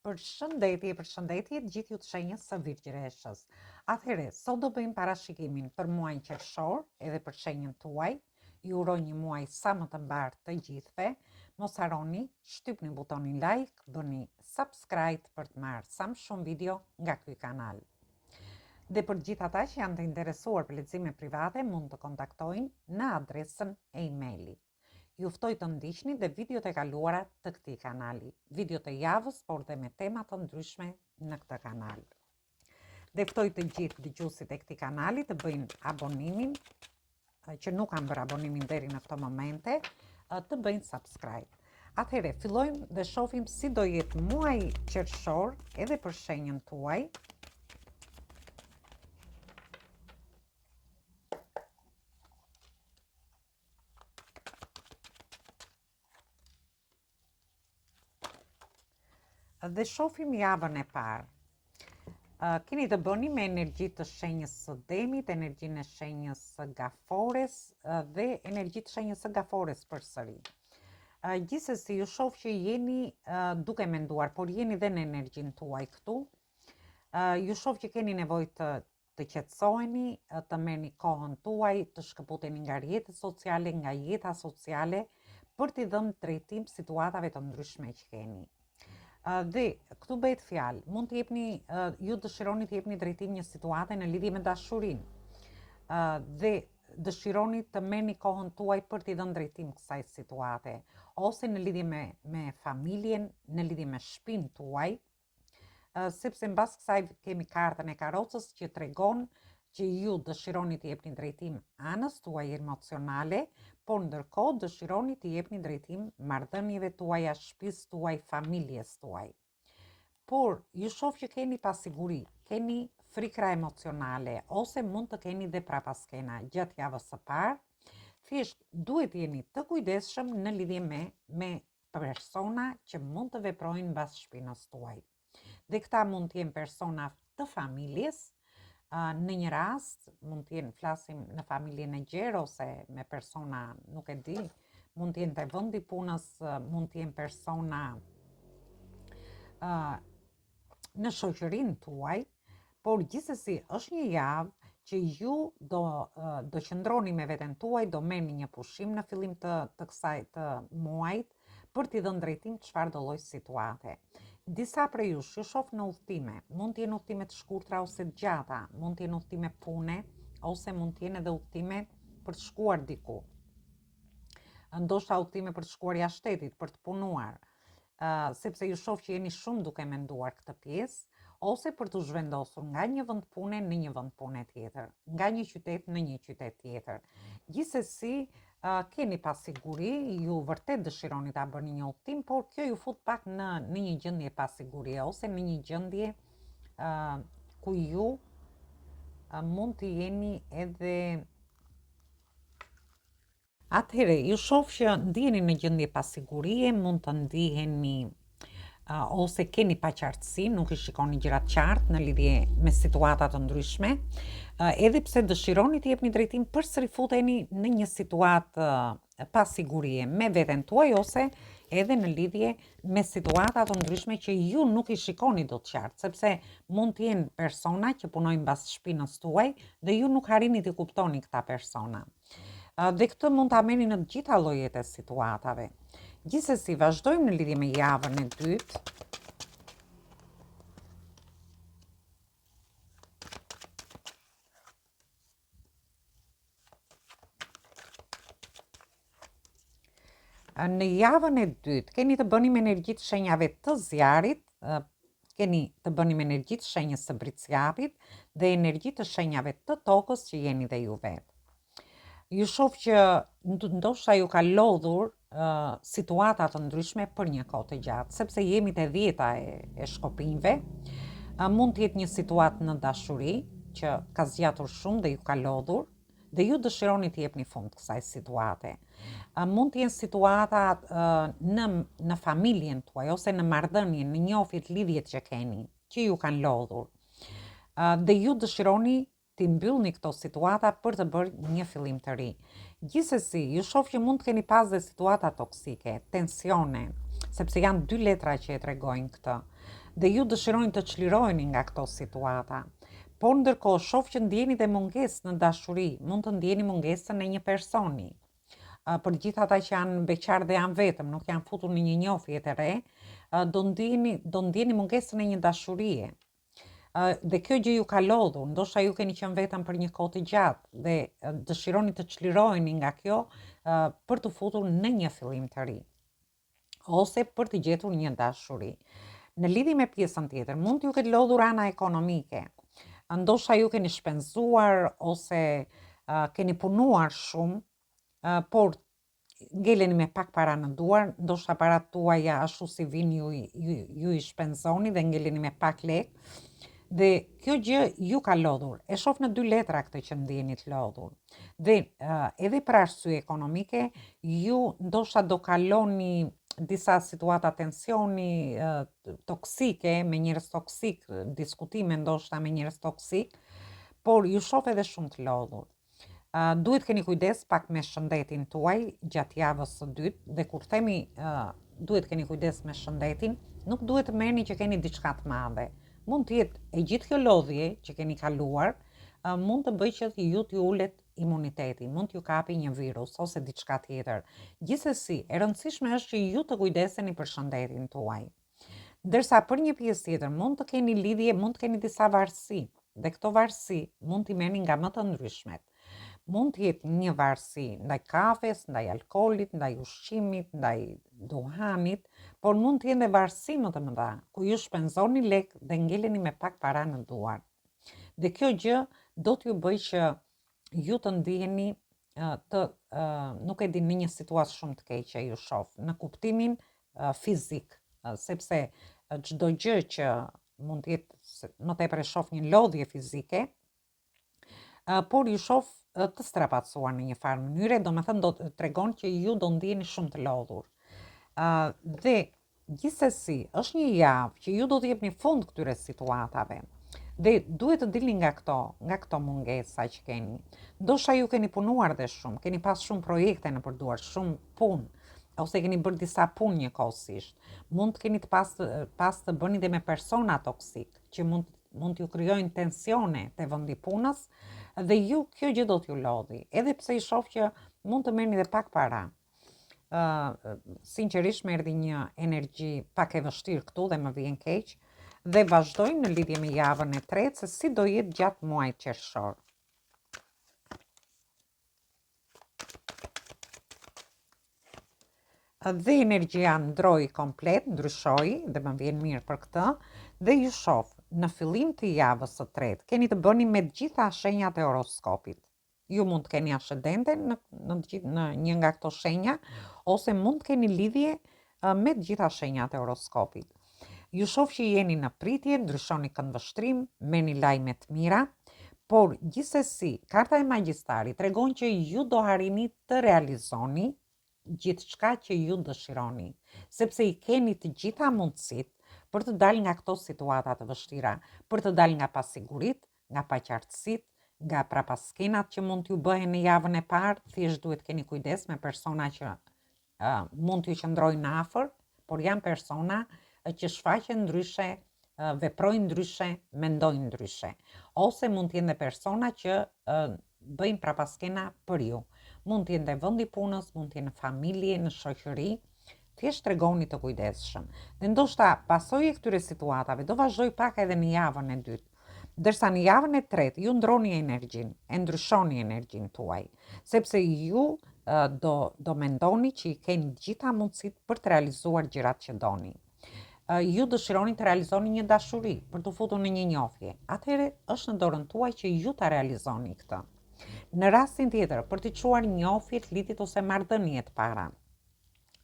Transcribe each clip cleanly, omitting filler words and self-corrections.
Përshëndetje, përshëndetje të gjithë ju të shenjës së Virgjëreshës. Atëherë, sot do bëjmë parashikimin për muajin qershor, edhe për shenjën tuaj. Ju uroj një muaj sa më të mbarë të gjithëve. Mos harroni, shtypni butonin like, bëni subscribe për të marrë sa më shumë video nga ky kanal. Dhe për gjithë ata që janë të interesuar për lexime private, mund të kontaktojnë në adresën e emailit. Ju ftoj të ndiqni dhe videot e kaluara të këtij kanali, videot e javës, por dhe me tema të ndryshme në këtë kanal. Dhe ftoj të gjithë dëgjuesit e këtij kanali të bëjnë abonimin, që nuk kanë bërë abonimin deri në këto momente, të bëjnë subscribe. Atëherë, fillojmë dhe shofim si do jetë muaji qershor edhe për shenjën tuaj. Dhe shofim javën e parë. Keni të bëni me energji të shenjës së demit, energjinë e shenjës së gafores dhe energji të shenjës së gafores përsëri. Gjithsesi ju shof që jeni duke menduar, por jeni dhe në energjinë tuaj këtu. Ju shof që keni nevojë të të qetësoheni, të merrni kohën tuaj, të shkëputeni nga rrjetet sociale, nga jeta sociale, për t'i dhënë drejtim situatave të ndryshme që keni. Dhe këtu bëhet fjalë, mund të jepni, ju dëshironi të jepni drejtim një situate në lidhje me dashurinë. Dhe dëshironi të merrni kohën tuaj për t'i dhënë drejtim kësaj situate, ose në lidhje me me familjen, në lidhje me shpinë tuaj, sepse mbas kësaj kemi kartën e karocës që tregon që ju dëshironi të jepni drejtim anës tuaj emocionale, por ndërkohë dëshironi të jepni drejtim marrëdhënieve tuaja, shtëpisë tuaj, familjes tuaj. Por ju shoh që keni pasiguri, keni frikra emocionale ose mund të keni dhe prapaskena gjatë javës së parë. Thjesht duhet të jeni të kujdesshëm në lidhje me me persona që mund të veprojnë mbas shpinës tuaj. Dhe këta mund të jenë persona të familjes, në një rast mund të jenë flasim në familjen e gjerë ose me persona, nuk e di, mund të jenë te vendi i punës, mund të jenë persona në shoqërinë tuaj, por gjithsesi është një javë që ju do do qëndroni me veten tuaj, do merrni një pushim në fillim të të kësaj të muajit për t'i dhënë drejtim çfarëdo lloj situate. Disa prej jush ju shoh në udhëtime, mund të jenë udhëtime të shkurtra ose të gjata, mund të jenë udhëtime pune ose mund të jenë edhe udhëtime për të shkuar diku. Ndoshta udhëtime për të shkuar jashtë shtetit, për të punuar sepse ju shoh që jeni shumë duke menduar këtë pjesë, ose për t'u zhvendosur nga një vend pune në një vend pune tjetër, nga një qytet në një qytet tjetër. Gjithsesi, keni pasiguri, ju vërtet dëshironi ta bëni një udhëtim, por kjo ju fut pak në në një gjendje pasigurie ose në një gjendje uh, ku ju uh, mund të jeni edhe Atëherë, ju shoh që ndiheni në gjendje pasigurie, mund të ndiheni uh, ose keni paqartësi, nuk i shikoni gjërat qartë në lidhje me situata të ndryshme. Uh, edhe pse dëshironi të jepni drejtim, përsëri futeni në një situatë uh, pasigurie me veten tuaj ose edhe në lidhje me situata të ndryshme që ju nuk i shikoni dot qartë, sepse mund të jenë persona që punojnë mbas shpinës tuaj dhe ju nuk arrini t'i kuptoni këta persona. Dhe këtë mund ta merrni në të gjitha llojet e situatave. Gjithsesi, vazhdojmë në lidhje me javën e dytë. Në javën e dytë keni të bëni me energjitë e shenjave të zjarrit, keni të bëni me energjitë e shenjës së bricjapit dhe energjitë e shenjave të tokës që jeni dhe ju vetë. Ju shoh që ndoshta ju ka lodhur uh, situata të ndryshme për një kohë të gjatë, sepse jemi te dhjeta e, e shkopinjve. Uh, mund të jetë një situatë në dashuri që ka zgjatur shumë dhe ju ka lodhur, dhe ju dëshironi t'i jepni fund kësaj situate. Mund të jenë situata në në familjen tuaj ose në marrëdhënien, në njohjet, lidhjet që keni, që ju kanë lodhur. Dhe ju dëshironi t'i mbyllni këto situata për të bërë një fillim të ri. Gjithsesi, ju shoh që mund të keni pas dhe situata toksike, tensione, sepse janë dy letra që e tregojnë këtë. Dhe ju dëshironi të çliroheni nga këto situata. Por ndërkohë shoh që ndjeni dhe mungesë në dashuri, mund të ndjeni mungesën e një personi. Për gjithë ata që janë beqarë dhe janë vetëm, nuk janë futur në një njohje të re, do ndjeni do ndjeni mungesën e një dashurie. Dhe kjo gjë ju ka lodhur, ndoshta ju keni qenë vetëm për një kohë të gjatë dhe dëshironi të çliroheni nga kjo për t'u futur në një fillim të ri ose për të gjetur një dashuri. Në lidhje me pjesën tjetër, mund t'ju ketë lodhur ana ekonomike. Ndoshta ju keni shpenzuar ose keni punuar shumë, por ngeleni me pak para në duar, ndoshta paratë tuaja ashtu si vijnë ju, ju, ju i shpenzoni dhe ngeleni me pak lek. Dhe kjo gjë ju ka lodhur. E shoh në dy letra këtë që ndiheni të lodhur. Dhe uh, edhe për arsye ekonomike, ju ndoshta do kaloni disa situata tensioni uh, toksike me njerëz toksik, diskutime ndoshta me njerëz toksik, por ju shoh edhe shumë të lodhur. Uh, duhet keni kujdes pak me shëndetin tuaj gjatë javës së dytë dhe kur themi uh, duhet keni kujdes me shëndetin, nuk duhet të merrni që keni diçka të madhe. Mund të jetë e gjithë kjo lodhje që keni kaluar, uh, mund të bëjë që ju t'ju ulet imuniteti, mund t'ju kapi një virus ose diçka tjetër. Gjithsesi, e rëndësishme është që ju të kujdeseni për shëndetin tuaj. Ndërsa për një pjesë tjetër mund të keni lidhje, mund të keni disa varësi dhe këto varësi mund t'i merrni nga më të ndryshmet. Mund të jetë një varësi ndaj kafes, ndaj alkoolit, ndaj ushqimit, ndaj duhanit, por mund të jenë dhe varësi më të mëdha, ku ju shpenzoni lek dhe ngeleni me pak para në duar. Dhe kjo gjë do t'ju bëjë që ju të ndiheni të nuk e di në një situatë shumë të keqe ju shoh në kuptimin fizik, sepse çdo gjë që mund të jetë më tepër e shoh një lodhje fizike, por ju shoh të strapacuar në një farë mënyre, domethënë do të tregon që ju do ndiheni shumë të lodhur. Dhe Gjithsesi, është një javë që ju do të jepni fund këtyre situatave. Dhe duhet të dilni nga këto, nga këto mungesa që keni. Ndoshta ju keni punuar dhe shumë, keni pas shumë projekte nëpër duar, shumë punë, ose keni bërë disa punë njëkohësisht. Mund të keni të pas, pas të bëni dhe me persona toksik, që mund mund t'ju krijojnë tensione te vendi i punës dhe ju kjo gjë do t'ju lodhi, edhe pse i shoh që mund të merrni dhe pak para. Uh, sinqerisht më erdhi një energji pak e vështirë këtu dhe më vjen keq dhe vazhdojmë në lidhje me javën e tretë se si do jetë gjatë muajit qershor. Dhe energjia ndroi komplet, ndryshoi dhe më vjen mirë për këtë dhe ju shoh në fillim të javës së tretë. Keni të bëni me të gjitha shenjat e horoskopit. Ju mund të keni ascendente në në të gjithë në një nga këto shenja ose mund të keni lidhje me të gjitha shenjat e horoskopit. Ju shoh që jeni në pritje, ndryshoni këndvështrim, merrni lajme të mira, por gjithsesi karta e magjistarit tregon që ju do arrini të realizoni gjithçka që ju dëshironi, sepse i keni të gjitha mundësitë për të dalë nga këto situata të vështira, për të dalë nga pasiguritë, nga paqartësitë, nga prapaskenat që mund t'ju bëhen në javën e parë, thjesht duhet keni kujdes me persona që uh, mund t'ju qëndrojnë afër, por janë persona që shfaqen ndryshe, veprojnë ndryshe, mendojnë ndryshe. Ose mund të jenë dhe persona që uh, bëjnë prapaskena për ju. Mund të jenë dhe vendi i punës, mund të jenë në familje, në shoqëri, thjesht tregohuni të kujdesshëm. Dhe ndoshta pasojë e këtyre situatave do vazhdojë pak edhe në javën e dytë. Ndërsa në javën e tretë ju ndroni energjinë, e ndryshoni energjinë tuaj, sepse ju do do mendoni që i keni të gjitha mundësitë për të realizuar gjërat që doni. Ju dëshironi të realizoni një dashuri, për t'u futur në një njohje. Atëherë është në dorën tuaj që ju ta realizoni këtë. Në rastin tjetër, për të çuar njohjet, lidhjet ose marrëdhëniet para,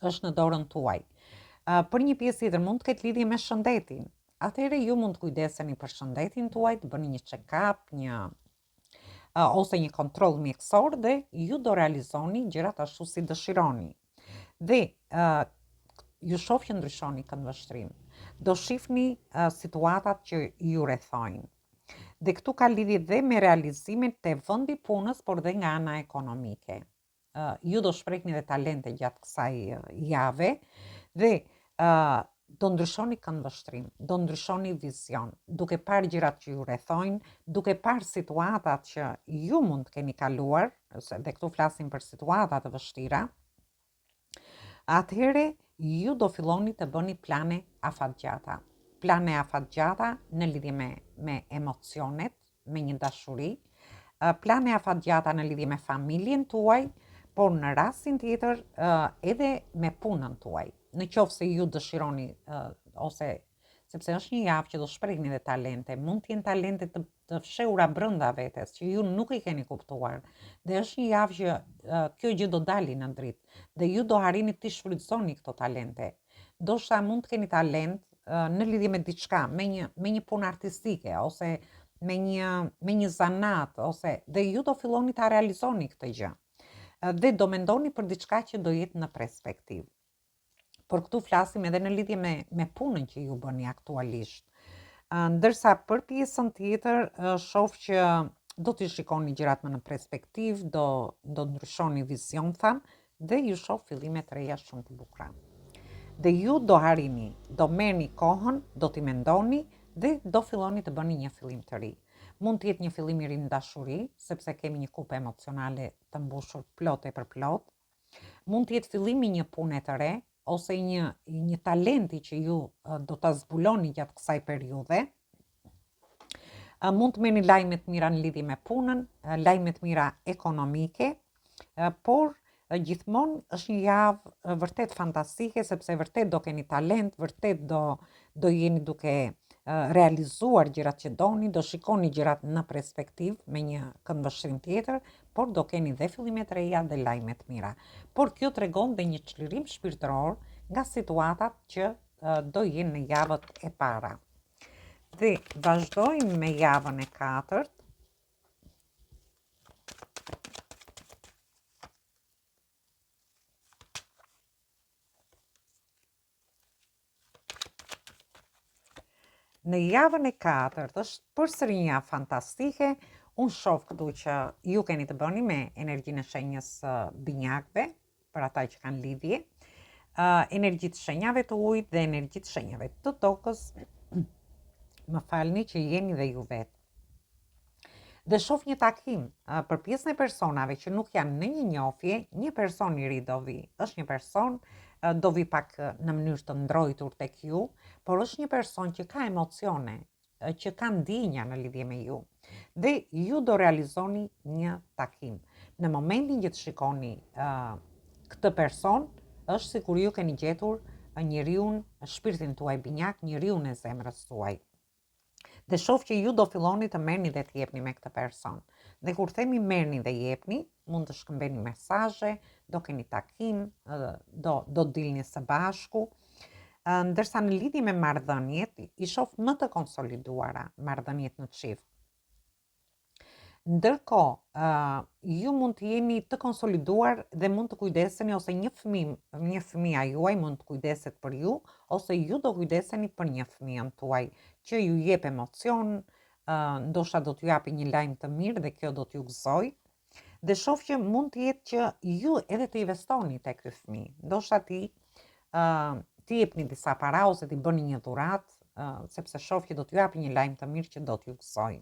është në dorën tuaj. Për një pjesë tjetër mund të ketë lidhje me shëndetin. Atëherë ju mund të kujdeseni për shëndetin tuaj, të bëni një check-up, një ose një kontroll mjekësor dhe ju do realizoni gjërat ashtu si dëshironi. Dhe uh, ju shoh që ndryshoni këndvështrim. Do shihni uh, situatat që ju rrethojnë. Dhe këtu ka lidhje dhe me realizimin te vendi i punës, por dhe nga ana ekonomike. ju do shprehni dhe talente gjatë kësaj jave dhe uh, Do ndryshoni këndvështrim, do ndryshoni vizion, duke parë gjërat që ju rrethojnë, duke parë situatat që ju mund të keni kaluar, ose dhe këtu flasim për situata të vështira, atëherë ju do filloni të bëni plane afatgjata. Plane afatgjata në lidhje me me emocionet, me një dashuri, plane afatgjata në lidhje me familjen tuaj, por në rastin tjetër edhe me punën tuaj. Në qoftë se ju dëshironi ose sepse është një javë që do shprehni dhe talente, mund të jenë talente të, të fshehura brenda vetes që ju nuk i keni kuptuar. Dhe është një javë që kjo gjë do dali në dritë dhe ju do arrini t'i shfrytëzoni këto talente. Ndoshta mund të keni talent në lidhje me diçka, me një me një punë artistike ose me një me një zanat ose dhe ju do filloni ta realizoni këtë gjë. Dhe do mendoni për diçka që do jetë në perspektivë. Por këtu flasim edhe në lidhje me me punën që ju bëni aktualisht. Ndërsa për pjesën tjetër shoh që do t'i shikoni gjërat më në perspektivë, do do ndryshoni vizion thamë Dhe ju shoh fillime të reja shumë të bukura. Dhe ju do arrini, do merrni kohën, do t'i mendoni dhe do filloni të bëni një fillim të ri. Mund të jetë një fillim i ri në dashuri, sepse kemi një kupë emocionale të mbushur plot e përplot. Mund të jetë fillimi i një pune të re ose i një i një talenti që ju do ta zbuloni gjatë kësaj periudhe. Mund të merrni lajme të mira në lidhje me punën, lajme të mira ekonomike, por gjithmonë është një javë vërtet fantastike sepse vërtet do keni talent, vërtet do do jeni duke realizuar gjërat që doni, do shikoni gjërat në perspektivë me një këndvështrim tjetër, por do keni dhe fillime të reja dhe lajme të mira. Por kjo tregon dhe një çlirim shpirtëror nga situatat që do jenë në javët e para. Dhe vazhdojmë me javën e katërt. Në javën e katërt është përsëri një javë fantastike. Unë shoh këtu që ju keni të bëni me energjinë e shenjës binjakëve, për ata që kanë lidhje, uh, energji të shenjave të ujit dhe energji të shenjave të tokës, më falni që jeni dhe ju vetë. Dhe shof një takim uh, për pjesën e personave që nuk janë në një njohje, një person i ri do vi. Është një person uh, do vi pak në mënyrë të ndrojtur tek ju, por është një person që ka emocione, që ka ndjenja në lidhje me ju. Dhe ju do realizoni një takim. Në momentin që të shikoni uh, këtë person, është sikur ju keni gjetur njeriun, shpirtin tuaj binjak, njeriun e zemrës tuaj. Dhe shof që ju do filloni të merrni dhe të jepni me këtë person. Dhe kur themi merrni dhe jepni, mund të shkëmbeni mesazhe, do keni takim, do do dilni së bashku. Ndërsa në lidhje me marrëdhëniet, i shoh më të konsoliduara marrëdhëniet në çift. Ndërkohë, uh, ju mund të jeni të konsoliduar dhe mund të kujdeseni ose një fëmijë, një fëmija juaj mund të kujdeset për ju ose ju do kujdeseni për një fëmijën tuaj që ju jep emocion, uh, ndoshta do t'ju japi një lajm të mirë dhe kjo do t'ju gëzojë. Dhe shof që mund të jetë që ju edhe të investoni te ky fëmijë. Ndoshta ti ë uh, t'i jepni disa para ose t'i bëni një dhuratë, uh, sepse shof që do t'ju japi një lajm të mirë që do t'ju gëzojë.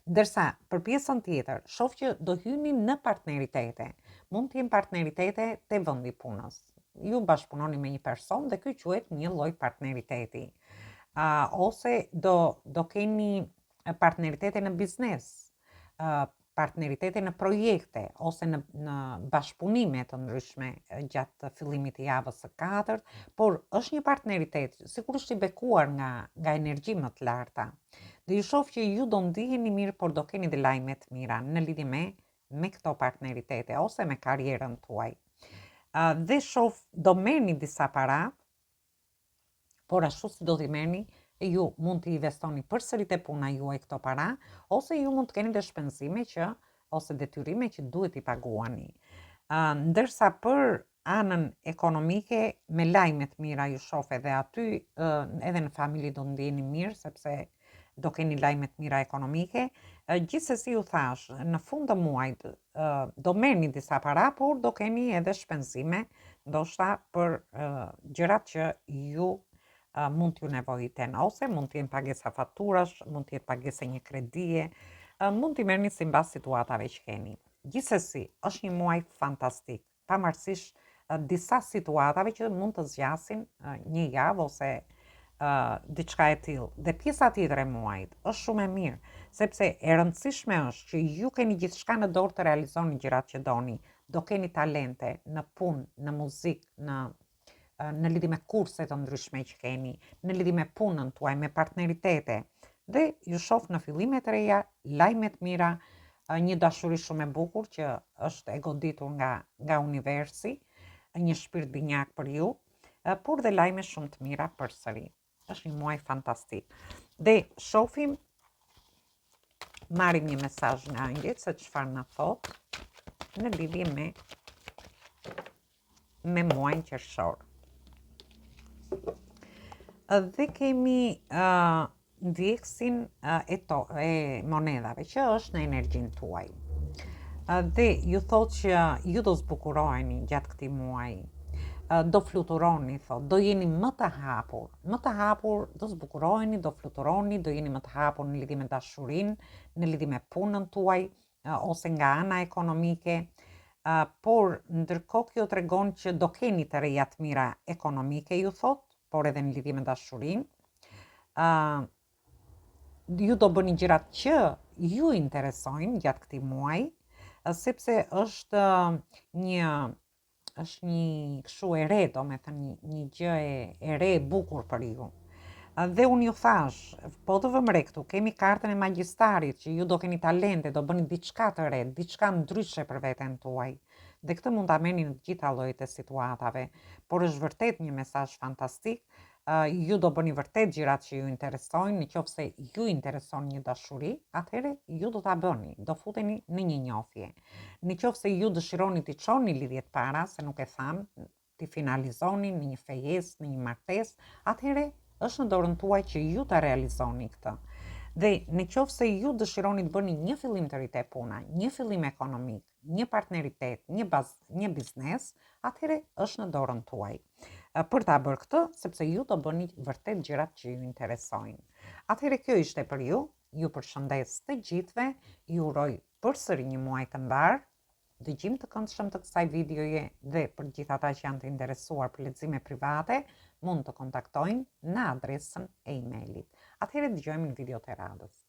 Ndërsa për pjesën tjetër, shof që do hyni në partneritete. Mund të jenë partneritete te vendi i punës. Ju bashkëpunoni me një person dhe ky quhet një lloj partneriteti. Uh, ose do do keni partneritete në biznes, partneritete në projekte ose në në bashkëpunime të ndryshme gjatë fillimit të javës së katërt, por është një partneritet, sikur është i bekuar nga nga energji më të larta. Dhe ju shoh që ju do ndiheni mirë, por do keni dhe lajme të mira në lidhje me me këto partneritete ose me karrierën tuaj. Dhe shoh do merrni disa para, por ashtu si do t'i merrni, ju mund t'i investoni përsëri te puna juaj këto para, ose ju mund të keni dhe shpenzime që ose detyrime që duhet t'i paguani. Ndërsa për anën ekonomike me lajme të mira ju shoh edhe aty, edhe në familje do ndiheni mirë sepse do keni lajme të mira ekonomike. Gjithsesi ju thashë, në fund të muajit do merrni disa para, por do keni edhe shpenzime Ndoshta për uh, gjërat që ju uh, mund t'ju nevojiten ose mund të jenë pagesa faturash, mund të jetë pagesë e një kredie, uh, mund t'i merrni simbas situatave që keni. Gjithsesi, është një muaj fantastik. pavarësisht disa situatave që mund të zgjasin një javë ose diçka e tillë. Dhe pjesa tjetër e muajit është shumë e mirë, sepse e rëndësishme është që ju keni gjithçka në dorë të realizoni gjërat që doni. Do keni talente në punë, në muzikë, në në lidhje me kurse të ndryshme që keni, në lidhje me punën tuaj, me partneritete. Dhe ju shoh në fillime të reja, lajme të mira, një dashuri shumë e bukur që është e goditur nga nga universi, një shpirt binjak për ju, por dhe lajme shumë të mira përsëri. Është një muaj fantastik. Dhe shofim marrim një mesazh nga engjëjt se çfarë na thotë në lidhje me me muajin qershor. Dhe kemi uh, ndjekësin uh, e, to, e monedhave, që është në energjinë tuaj. Uh, dhe ju thotë që ju do zbukuroheni gjatë këtij muaji, uh, do fluturoni, thotë, do jeni më të hapur, më të hapur, do zbukuroheni, do fluturoni, do jeni më të hapur në lidhje me dashurinë, në lidhje me punën tuaj, ose nga ana ekonomike, por ndërkohë kjo tregon që do keni të reja të mira ekonomike, ju thotë, por edhe në lidhje me dashurinë. Uh, ju do bëni gjërat që ju interesojnë gjatë këtij muaji, sepse është një është një kështu e re, domethënë një, një gjë e, e re e bukur për ju. Dhe unë ju thashë, po të vëmë re këtu, kemi kartën e magjistarit që ju do keni talente, do bëni diçka të re, diçka ndryshe për veten tuaj. Dhe këtë mund ta merrni në të gjitha llojet e situatave, por është vërtet një mesazh fantastik, ju do bëni vërtet gjërat që ju interesojnë, në qoftë se ju intereson një dashuri, atëherë ju do ta bëni, do futeni në një njohje. Në qoftë se ju dëshironi t'i çoni lidhjet para, se nuk e thamë, t'i finalizoni në një fejesë, në një martesë, atëherë është në dorën tuaj që ju ta realizoni këtë. Dhe në qoftë se ju dëshironi të bëni një fillim të ri te puna, një fillim ekonomik, një partneritet, një baz, një biznes, atëherë është në dorën tuaj. Për ta bërë këtë, sepse ju do bëni vërtet gjërat që ju interesojnë. Atëherë kjo ishte për ju, ju përshëndes të gjithëve, ju uroj përsëri një muaj të mbarë, dëgjim të këndshëm të kësaj videoje dhe për gjithë ata që janë të interesuar për lexime private, mund të kontaktojnë në adresën e emailit. Atëherë dëgjohemi në videot e radhës.